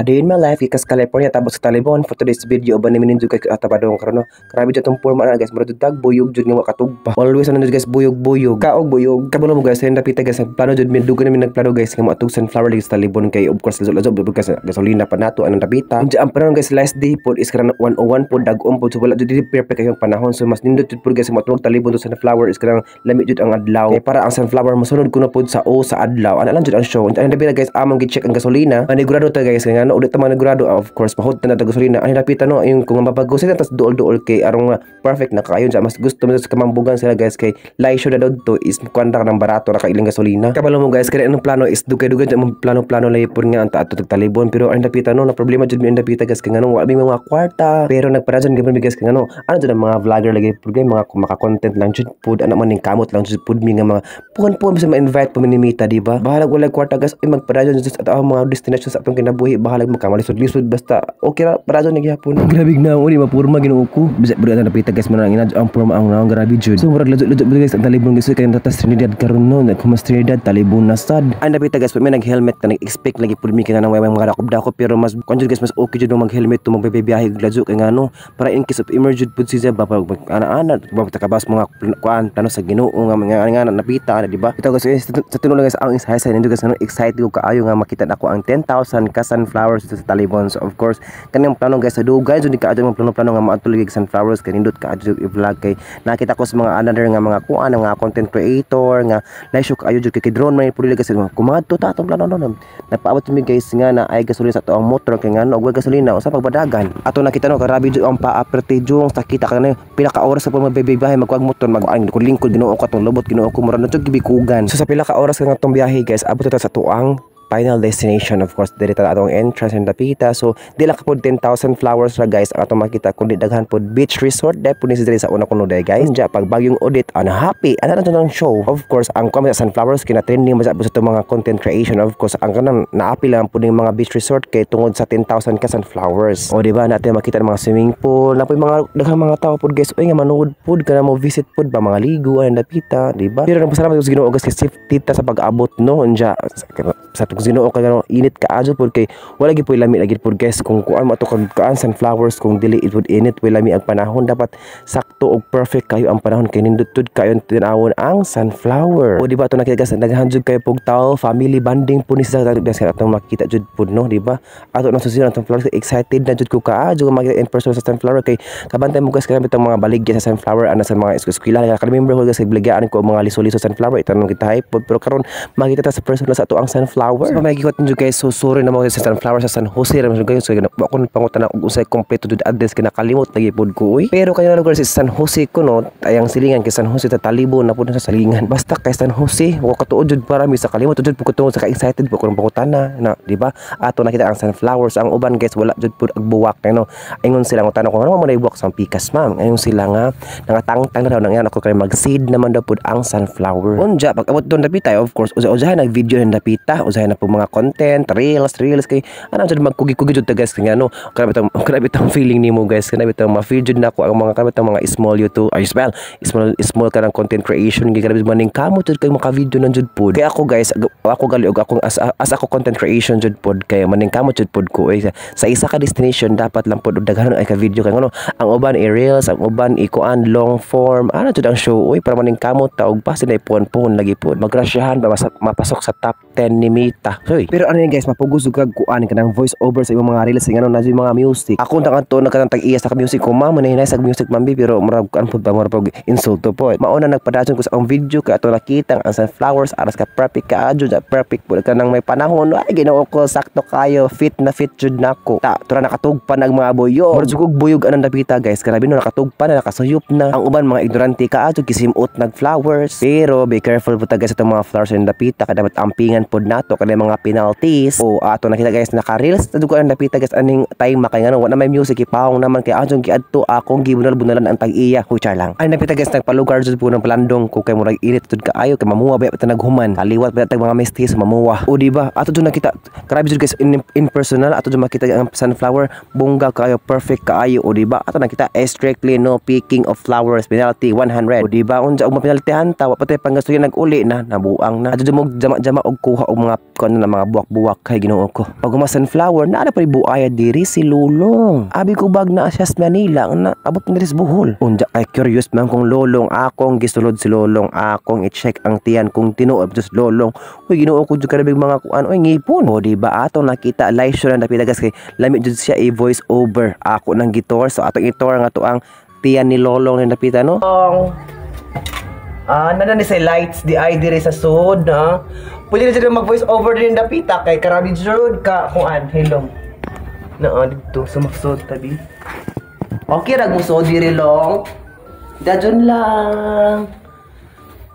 A day in my life, gikas California tapos sa Talibon. For today's video, uban ni minindot kay atabadong karon, no. Grabe jud tong porma na, guys, murag jud tag buyog jud nga wa katugpa. Always ano jud, guys, buyog-buyog. Kaog buyog. Kabalo mo, guys, kay dapita, guys, plano jud mi, dugo namin nagplano, guys, nga moadtog Sunflower Lake sa Talibon kay of course lazo-lazo guys, gasolina pa nato anang dapita. Unja ang panahon, guys, last day pod is kanang 1:01 pod, dag-om pod, so wala jud, dili perfect kayong panahon. So mas nindot jud pod, guys, moadtog Talibon to Sunflower is kanang lami jud ang adlaw. Kay para ang sunflower mosunod kuno pod sa O sa adlaw. Ana lang jud ang show. Unja ang dapita, guys, among gi-check ang gasolina. Manigurado ta, guys, kay ngano ulit ta manigurado, of course pahod na ta gasolina. Ani dapita, no, yung kung mabago sila tas duol-duol kay arong perfect na kaayo siya. Mas gusto mo sa kamambugan sila, guys, kay laisyo na to is kuan ra ng barato ra ka ilang gasolina. Kabalo mo, guys, kaya anong plano is dugay-dugay mong plano-plano lay pud nga ang ato Talibon, pero ang dapita, no, na problema jud mi ang dapita, guys, kay ngano wa mi mga kwarta, pero nagpadayon gyud mi, guys, kay ngano ano jud ang mga vlogger lagi pud kay mga maka-content lang jud pud ana man ning kamot lang jud pud mi nga mga puhon-puhon sa ma-invite pa mi ni Mita, di ba? Bahalag walay kwarta, guys, ay magpadayon jud sa atong mga destination sa atong kinabuhi, bahalag magkamalisod-lisod, basta okay ra, padayon na gihapon. Grabe na uni mapurma, Ginoo ko. Bisa bro na dapita, guys, man ang ina ang purma ang naong, grabe jud. So murag ladyo-ladyo guys ang Talibon, guys, kay tatas Trinidad karon, no, nagkumas Trinidad Talibon na sad. Ang dapita, guys, may nag-helmet ka, nag-expect lagi pud mi kay nang way mga dakop-dakop, pero mas kuan jud, guys, mas okay jud mag-helmet to magbibiyahe og ladyo kay ngano para in case of emergency pud siya ba, pag ana-ana ba takabas mga kuan plano sa Ginoo nga mga nga napita ana, di ba? Ito, guys, sa tinuod, guys, ang isa sa nindot, guys, ngano excited ko kaayo nga makita nako ang 10,000 ka sunflowers dito sa Talibon. So of course kanang plano, guys, sa dugay jud ni kaadto mga plano-plano nga maadto lagi sunflowers kay nindot kaadto i-vlog, kay nakita ko sa mga another nga mga kuan nga content creator nga live show kaayo jud kay drone man pud guys. Kumadto ta atong plano, no, nagpaabot mi, guys, nga na ay gasolina sa atong motor kay ngano og gasolina usa pagbadagan ato nakita, no, grabe jud ang paa, jung sakita ka na pila ka oras sa pag magbibiyahe magkuag motor mag ang lingkod, Ginoo ko, atong lobot, Ginoo ko, mura na jud gibikugan. So sa pila ka oras nga atong biyahe, guys, abot ta sa tuang final destination. Of course, diri ta atong entrance ng dapita. So di lang ka pod 10,000 flowers ra, guys, ang atong makita kundi daghan pod beach resort dai pud ni diri sa una kuno dai, guys. Unja pag bagyong Odette, ana happy ana na ang show. Of course ang kuan sa sunflowers kina trending ba sa itong mga content creation. Of course ang kanang naapil lang pud ning mga beach resort kay tungod sa 10,000 ka sunflowers. O di ba, natin makita ng mga swimming pool na mga daghang mga tao pud, guys, uy, nga manood pud kana mo visit pud ba mga ligo ang dapita, di ba? Pero nagpasalamat ko sa Ginoo, guys, kay safety ta sa pag-abot, no. Unja sa atong Ginoo kay ano init kaayo pud kay wala gyud pud lami lagi pud, guys, kung kuan mo ato kag kuan sunflowers kung dili it would init, wala lami ang panahon. Dapat sakto og perfect kayo ang panahon kay nindot jud kayo tinawon ang sunflower. O di ba, ato nakita, guys, daghan jud kayo pug tao, family bonding pud ni sa guys, atong makita jud pud, no, di ba? Ato nang susunod atong flowers, excited na jud ko kaayo makita in person sa sunflower kay kabantay mo, guys, kay bitang mga baligya sa sunflower ana sa mga eskwela. Ka remember ko, guys, baligyan ko ang mga liso-liso sunflower, itanong kita hay pud, pero karon makita ta sa person sa ato ang sunflower. So makikita nyo, guys, so sorry na mga sa sunflower sa San Jose ra man, guys, so ako pangutan na og unsay kompleto jud address kay nakalimot lagi pud ko uy. Pero kaya lugar sa San Jose ko, no, ayang silingan kay San Jose ta Talibon na pud sa silingan, basta kay San Jose wa katuod jud para mi sa kalimot jud pud ko tungod sa ka-excited po ko ng pangutana na, di ba? Ato nakita ang sunflowers. Ang uban, guys, wala jud pud agbuwak kay no ingon sila ngutana ko ano mo na ibuwak sa pikas, ma'am. Ayon sila nga nangatangtang na daw nang yan ako kay mag-seed naman daw pud ang sunflower. Unja pag abot doon dapita, of course usa-usahay nag video ng dapita, usahay na po mga content reels reels kay ano jud magkugi-kugi jud ta, guys, kay ano grabe tong feeling nimo, guys, grabe tong ma-feel jud nako ang mga grabe tong mga small YouTube ay small small small ka ng content creation, kay grabe maning kamo jud kay maka video nang jud pud. Kay ako, guys, ako gali og akong as ako content creation jud pud kay maning kamo jud pud ko eh, sa isa ka destination dapat lang pud daghan ay ka video kay ano ang uban i reels, ang uban i kuan long form, ano jud ang show uy, para maning kamot ta og basin ay puon-puon lagi pud magrasyahan ba mapasok sa top 10 ni Mita. Hoy, pero ano yun, guys, mapugos kag kuan kanang voice over sa imong mga reels ngano na yung mga music. Ako tang adto na kanang tag-iya sa ka music ko, ma'am, manay sa music mambi, pero murag kuan pud ba, murag pag insulto po. Mauna nagpadayon ko sa akong video kay ato nakita ang sunflowers aras ka perfect ka adyo, perfect pud kanang may panahon. Ay, Ginoo ko, sakto kayo, fit na fit jud nako. Ta, tura nakatugpa nag mga buyog. Murag jud buyog anang dapita, guys. Grabe no, nakatugpa na, nakasuyop na. Ang uban mga ignorante ka adyo gisimot nag flowers. Pero be careful po ta, guys, sa itong mga flowers sa dapita kay dapat ampingan pod nato kay mga penalties. O ato nakita, guys, naka reels na ko ang dapita, guys, aning time kay ngano wa na may music, ipawong naman kay adjong giadto akong gibunal-bunalan ang tag-iya. Huy, char lang. Ay dapita, guys, nagpalugar jud po ng palandong ko kay murag init jud kaayo kay mamuha ba ta naghuman. Kaliwat ba tag mga mistis mamuha. O di ba? Ato jud nakita, grabe jud, guys, in personal ato jud makita ang sunflower, bongga kaayo, perfect kaayo. O di ba? Ato nakita, strictly no picking of flowers, penalty 100. O di ba? Unsa og mapenaltihan ta, wa pa tay panggastuyan, nag-uli na, nabuang na. Ato jud mo jama-jama og Kuha og mga kuan na mga buwak-buwak kay Ginoo ko. Pag uma sunflower naa na pa buaya diri si Lulong. Abi ko bag na siya sa Manila na abot na diri sa Bohol. Unja kay curious man kung Lolong, akong gisulod si Lolong, akong i-check ang tiyan kung tinuod jud Lolong. Uy, Ginoo ko jud, karabig mga kuan oy, ngipon. O di ba atong nakita live show na dapita, guys, kay lami jud siya i-voice over. Ako nang gitor, so atong itor nga to ang tiyan ni Lolong na dapita, no. Ah, nana ni say lights di ay diri sa sud, ha. Pwede na sila mag voice over din dapita kay karabi jud ka kuan hilom. Naa dito sa maksud tabi. Okay ra mo so diri long. Dajon lang.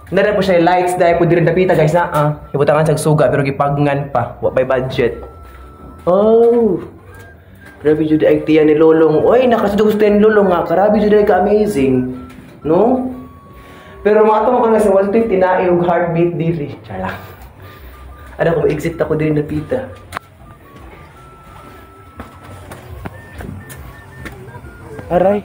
Nara po siya lights dahil po diri dapita, guys, na ah. Ibutangan sa suga pero gipagnan pa, wa pay budget. Oh. Grabe jud ay tiyan ni Lolong. Oy, nakasudog sa tiyan ni Lolong nga. Grabe jud ay ka amazing. No? Pero mga mo ka sa wala to'y tinai og heartbeat diri. Char lang. Ano kung exit ako diri napita. Aray.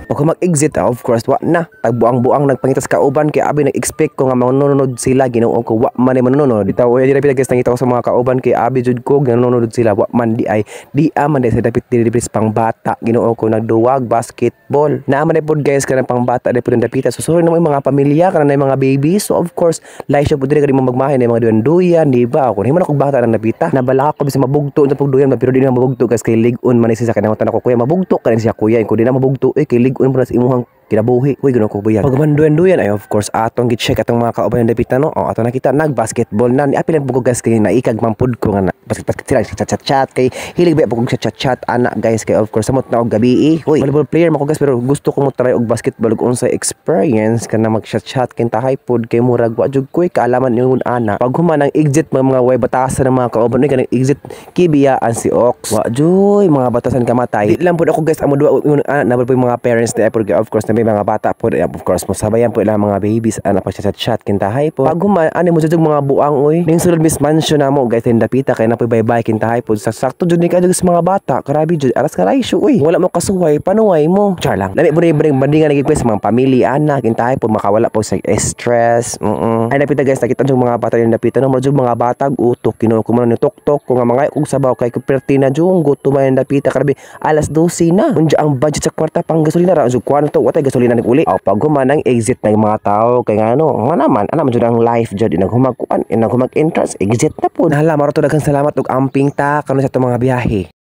Pag mag-exit, ah, of course, wa na. Tagbuang-buang nagpangitas kauban kay abi nag-expect ko nga manonood sila. Ginoo ko, wa man ay manonood. Bitaw, oy, diri guys, nangita ko sa mga kauban kay abi jud ko nanonood sila. Wa man di ay di man di sa dapit diri diri sa pangbata. Ginoo ko, nagduwag basketball. Naa man ay pod, guys, kanang pangbata di pod ang dapita. So sorry naman yung mga pamilya kanang mga baby. So of course, live show pod diri kadi mo magmahay na mga duyan-duyan, di ba? Ako himo na kog bata nang dapita. Nabalaka ko bisag mabugto unsa pagduyan, pero di na mabugto, guys, kay lig-on man siya sa kanang ko, kuya mabugto ka rin siya, kuya. Kung di na mabugto eh kay lig-on mo na sa imuhang kinabuhi. Uy, Ginoo ko buyan. Pag manduyan-duyan ay of course atong gi-check atong mga kauban ng dapita, no. O ato nakita nag-basketball na. Ni apilan po ko, guys, kay naikag man pud ko nga na basket basket sila chat chat chat kay hilig ba po kog chat chat ana, guys, kay of course samot na og gabi eh. Uy, volleyball player man ko, guys, pero gusto ko mo try og basketball ug unsay experience kana mag chat chat kintahay pod kay murag wa jud koy kaalaman ingon ana. Pag human ang exit mga way batasan ng mga kauban ni kanang exit kibiyaan si Ox. Wa joy mga batasan kamatay. Di lang pud ako, guys, amo duwa ingon ana na po yung mga parents ni pod, of course na may mga bata po, of course mo sabayan po ilang mga babies ana pa chat chat kintahay po. Pag human ani mo jud mga buang oy. Ning sulod Miss Mansion na mo, guys, dapita kay na po bye-bye kintahay po sa sakto jud ni kadyo sa mga bata. Grabe jud aras karaysyo uy. Wala mo kasuway panuway mo. Char lang. Lami po ni bring bandingan naging sa mga pamilya ana kintahay po makawala po sa stress. Ay napita, guys, nakita jud mga bata yung napita no jud mga batag utok Ginoo ko man ni tok-tok ko nga mga og sabaw kay kuperti na jud gutom man dapita grabe alas 12 na. Unja ang budget sa kwarta pang gasolina ra jud kuan to watay gasolina ni uli. Aw pag human ang exit ng mga tao kay ngano nga naman ana man jud ang life jud inaghumag kuan inaghumag entrance exit na po. Hala maro to, daghang salamat og amping ta karon sa atong mga biyahe.